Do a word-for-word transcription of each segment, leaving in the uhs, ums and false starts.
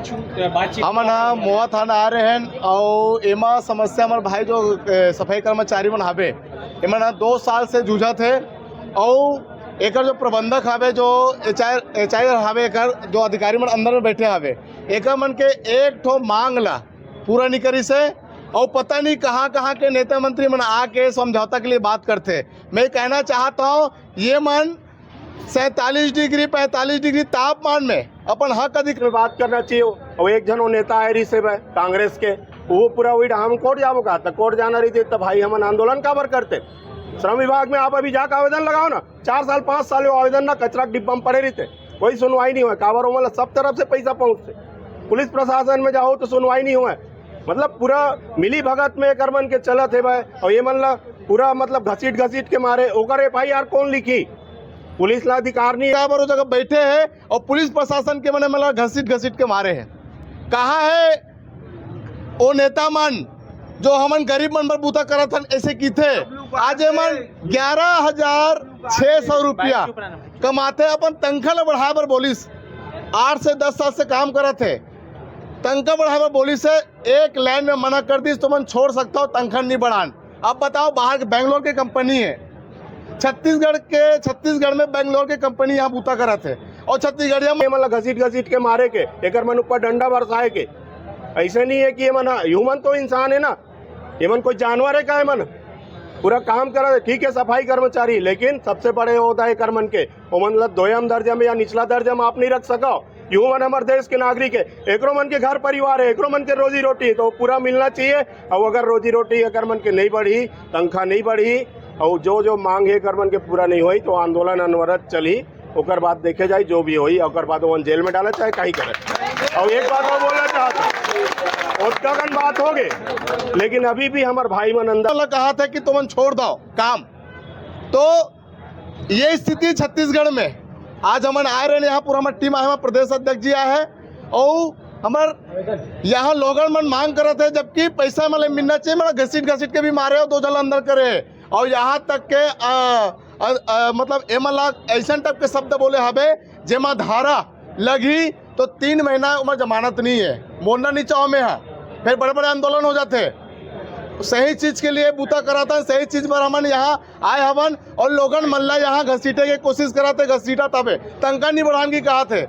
हमन ह मोवा थाना आ रहे हैं और एमा समस्या हमर भाई जो, ए, सफाई कर्मचारी मन हावे, एमन ह दो साल से जूझत हे और एकर जो प्रबंधक हावे, जो एचआर एचआर हावे, एकर जो अधिकारी मन अंदर में बैठे हावे, एकर मन के एक ठो मांग ला पूरा नहीं करिस हे। और पता नहीं कहाँ कहाँ के नेता मंत्री मन आके समझौता के लिए बात करते। मैं कहना चाहता हूँ, ये मन सैंतालीस डिग्री, पैंतालीस डिग्री तापमान में अपन हक अधिकार में बात करना चाहिए। और एक झन वो नेता आए रहिस हे भाई कांग्रेस के, वो पूरा वही, हम कोर्ट जाबो का, तो कोर्ट जाना रहिस हे, तो भाई हमन आंदोलन काबर करते? श्रम विभाग में आप अभी जाके आवेदन लगाओ ना, चार साल पाँच साल वो आवेदन ना कचरा के डिब्बा में पड़े रहिस हे, कोई सुनवाई नहीं होय। काबर ओमन ला सब तरफ से पैसा पहुंचते, पुलिस प्रशासन में जाओ तो सुनवाई नहीं होय। मतलब पूरा मिली भगत में एकर मन के चलत हे भाई, और ये मन ला पूरा मतलब घसीट घसीट के मारे। ओकर एफआईआर कौन लिखी? पुलिस ला अधिकार नहीं है। काबर वो जगह बैठे हैं और पुलिस प्रशासन के मन एमन ला घसीट घसीट के मारे हैं। कहाँ है वो नेता मन जो हमन गरीब मन बर बूता करत हन, ऐसे किथे? आज एमन ग्यारह हजार छह सौ रुपया कमाथे, अपन तनखा ला बढ़ाए बर बोलिस। आठ से दस साल से काम करत हे, तनखा बढ़ाए बर बोलिस हे, एक लाइन में मना कर दिस, तुमन छोड़ सकता हो, तनखा नहीं बढ़ान। अब बताओ, बाहर के, बेंगलोर के कंपनी है, छत्तीसगढ़ के, छत्तीसगढ़ में बेंगलोर के कंपनी यहाँ बूता करत हे और छत्तीसगढ़िया में एमन ला घसीट घसीट के मारे के, एकर मन ऊपर डंडा बरसाए के। ऐसे नहीं है कि एमन, हाँ, ह्यूमन तो इंसान है ना, एमन कोई जानवर है का? एमन पूरा काम करत हे, ठीक है, सफाई कर्मचारी, लेकिन सबसे बड़े होता है एकर मन के, ओमन ला दोयम दर्जा में या निचला दर्जा में आप नहीं रख सको। ह्यूमन हमर देश के नागरिक है, एकरो मन के घर परिवार है, एकरो मन के रोजी रोटी है, तो पूरा मिलना चाहिए। और अगर रोजी रोटी एकर मन के नहीं बढ़ी, तनखा नहीं बढ़ी, और जो जो मांग है एकर मन के पूरा नहीं होई, तो आंदोलन अनवरत चली। ओकर बाद देखे जाई जो भी होई, ओकर बाद ओमन जेल में डाले चाहे काई करे। और एक बात और बोलना चाहता हूँ, ओतका कन बात हो गए, लेकिन अभी भी हमर भाई मन अंदर ला कहा था कि तुमन छोड़ दो काम, तो ये स्थिति छत्तीसगढ़ में। आज हमन आए रहे, यहाँ पूरा हमर टीम आए, हमर प्रदेश अध्यक्ष जी आए हैं और हमर यहाँ लोगन मन मांग करत है, जबकि पैसा मतलब मिलना चाहिए, मतलब घसीट घसीट के भी मारे हो, दो जन अंदर करे। और यहाँ तक के, अ, अ, अ, मतलब एमन ला ऐसन टाइप के शब्द बोले हवे, जेमा धारा लगही तो तीन महीना ओमा जमानत नहीं है, मोड़ना नहीं चाहो में है, फिर बड़े बड़े आंदोलन हो जाते। सही चीज के लिए बूता कराता है, सही चीज पर हमन यहाँ आए हवन और लोगन मन ला यहाँ घसीटे के कोशिश कराते, घसीटा तबे तनखा नहीं बढ़ान की कहा थे।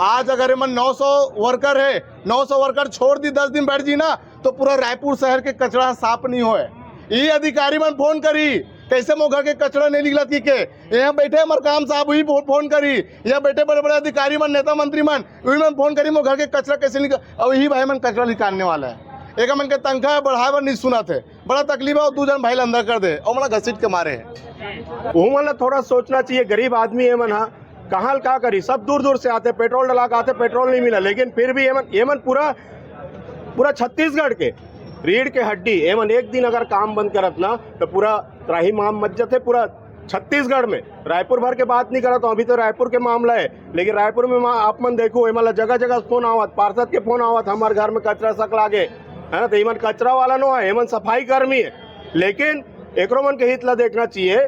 आज अगर एमन नौ सौ वर्कर है, नौ सौ वर्कर छोड़ दी, दस दिन बैठ जी ना, तो पूरा रायपुर शहर के कचरा साफ नहीं होए। ये अधिकारी मन फोन करी, कैसे मोर घर के कचरा नहीं निकलत की के? यहाँ बैठे हमर काम साहब, वही फो-, फोन करी। यहाँ बैठे बड़े बड़े अधिकारी मन, नेता मंत्री मन, वही मन फोन करी, मोर घर के कचरा कैसे निकल, और यही भाई मन कचरा निकालने वाला है। एक मन के तनखा बढ़ाए बर नहीं सुना थे, बड़ा तकलीफ है, और दो जन भाई ला अंदर कर दे और बड़ा घसीट के मारे है। वो मन ला थोड़ा सोचना चाहिए, गरीब आदमी है मन, हाँ, कहाँ ल का करी, सब दूर दूर से आते, पेट्रोल डला के आते, पेट्रोल नहीं मिला, लेकिन फिर भी एमन, एमन पूरा, पूरा छत्तीसगढ़ के रीढ़ के हड्डी, एमन एक दिन अगर काम बंद करत ना, तो पूरा त्राही माम मच जथे पूरा छत्तीसगढ़ में। रायपुर भर के बात नहीं करत हूँ, अभी तो रायपुर के मामला है, लेकिन रायपुर में मा-, आप मन देखो, एमन ला जगह जगह फोन आवत, पार्षद के फोन आवत, हमार घर में कचरा सकला गे, है ना, तो एमन कचरा वाला नो है, एमन सफाई कर्मी है, लेकिन एकरो मन के हित ला देखना चाहिए।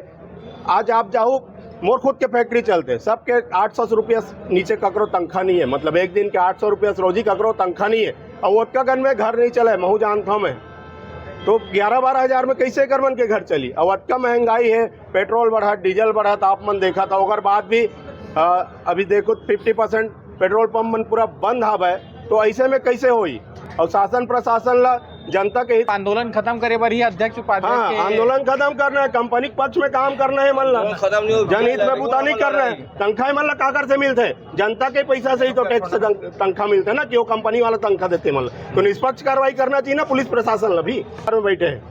आज आप जाहू, मोर खुद के फैक्ट्री चलते, सबके आठ सौ रुपया नीचे ककरो तनखा नहीं है, मतलब एक दिन के आठ सौ रुपया रोजी ककरो तनखा नहीं है, और ओतका कन में घर नहीं चले, महू जानता हूँ मैं। तो ग्यारह बारह हजार में कैसे कर मन के घर चली? और ओतका महंगाई है, पेट्रोल बढ़ा, डीजल बढ़ा, तो आप मन देखा था, ओकर बाद भी, अ, अभी देखो फिफ्टी परसेंट पेट्रोल पंप मन पूरा बंद हवय, तो ऐसे में कैसे होई? और शासन प्रशासन ला जनता के हित आंदोलन खत्म करे बर ही अध्यक्ष उपाध्याय हाँ, के आंदोलन खत्म करना है, कंपनी के पक्ष में काम करना है, मन ला खत्म नहीं हो, जनहित में बूता नहीं करना है। तनखा मन ला काकर से मिलते? जनता के पैसा से ही तो टैक्स से तन-, तनखा मिलते ना, कि वो कंपनी वाला तनखा देते मन ला। तो निष्पक्ष कार्रवाई करना चाहिए ना पुलिस प्रशासन ला भी। घर में बैठे हैं,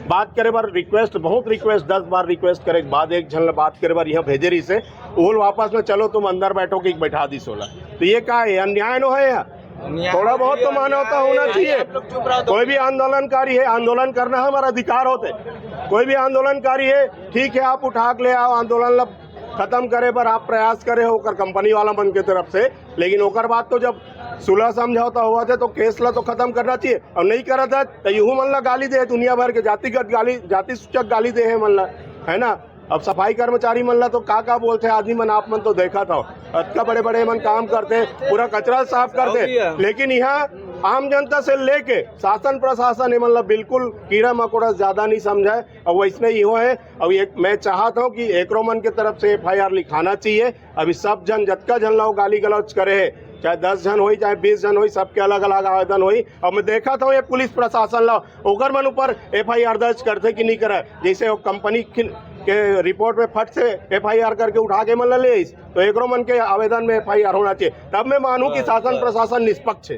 बात करे बर रिक्वेस्ट, बहुत रिक्वेस्ट, दस बार रिक्वेस्ट करे के बाद एक झन ला बात करे बर यहाँ भेजे रही से, ओल वापस में चलो तुम अंदर बैठो कि बैठा दी सोला। तो ये का है, अन्याय नो है या? थोड़ा बहुत तो मानवता होना चाहिए। कोई भी आंदोलनकारी है, आंदोलन करना हमारा अधिकार होते। कोई भी आंदोलनकारी है, ठीक है, आप उठा के ले आओ, आंदोलन ला खत्म करे बर आप प्रयास करे हो ओकर कंपनी वाला मन के तरफ से, लेकिन ओकर बाद तो जब सुलह समझौता हुआ थे तो केस ला तो खत्म करना चाहिए, और नहीं करा था तो यूं मन ला गाली दे, दुनिया भर के जातिगत गाली, जाति सूचक गाली दे है मन ला, है ना? अब सफाई कर्मचारी मन ला तो का का बोलथे आदमी मन, आप मन तो देखत हव, अतका बड़े बड़े मन काम करथे, पूरा कचरा साफ करथे, लेकिन यहाँ आम जनता से लेके शासन प्रशासन ये मन ला बिल्कुल कीड़ा मकोड़ा ज्यादा नहीं समझे। और वैसने इहो हे। और ये मैं चाहत हूँ कि एकरो मन के तरफ से एफ आई आर लिखाना चाहिए। अभी सब झन, जतका झन ला वो गाली गलौज करे हे, चाहे दस झन होई, चाहे बीस झन होई, सबके अलग अलग आवेदन होई। और मैं देखत हूँ ये पुलिस प्रशासन ला, ओकर मन ऊपर एफ आई आर दर्ज करथे कि नहीं करे। जैसे वो कंपनी खिल-, के रिपोर्ट में फट से एफ आई आर करके उठा के मन ला ले आइस, तो एकरो मन के आवेदन में एफ आई आर होना चाहिए, तब मैं मानूँ कि शासन प्रशासन निष्पक्ष है।